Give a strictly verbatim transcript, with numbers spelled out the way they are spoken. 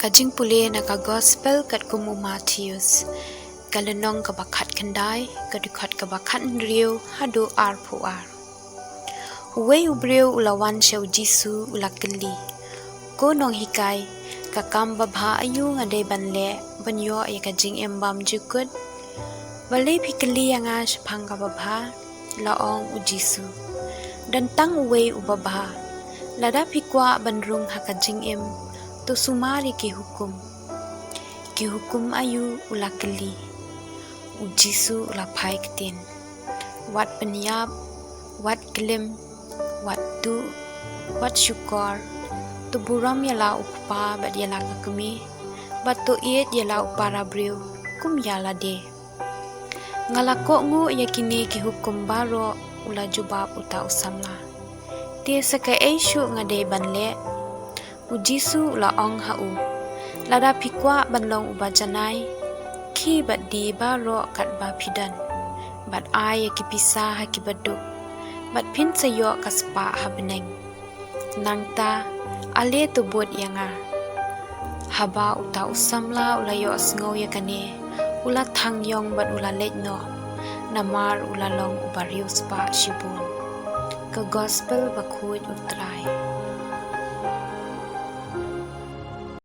Ka jingpule na ka Gospel katkum u Mathaios, ka lynnong kaba khatkhyndai, ka dkhot kaba khathynriew haduh arphew ar. Uwei u briew u la wan sha u Jisu, u la kylli, "Ko Nonghikai, ka kam babha aïu nga dei ban leh ban ïoh ïa ka jingim bymjukut?" "Balei phi kylli ïa nga shaphang kaba bha?" la ong u Jisu. "Don tang uwei uba bha. Lada phi kwah ban rung ha ka jingim, to sumar ïa ki hukum." "Ki hukum aïu?" u la kylli. U Jisu u la phai ktien, "Wat pynïap, wat klim, wat tuh, wat shukor, to burom ïa la u kpa bad ïa la ka kmie, bad to ïeit ïa la u para briew kum ïa lade." "Nga la kohnguh ïa kine ki hukum baroh," u la jubab uta u samla. "Te sa kaei shuh nga dei ban leh?" U Jisu u la ong ha u, "Lada phi kwah ban long uba janai, khie bad die baroh katba phi don, bad ai ïa ki pisa ha ki baduk, bad phin sa ïoh ka spah ha bneng. Nangta, ale to bud ïa nga." Haba uta u samla u la ïohsngew ïa kane, u la thang ïong bad u la leit noh, namar u la long uba riewspah shibun. Ka Gospel Bakhuid U Trai.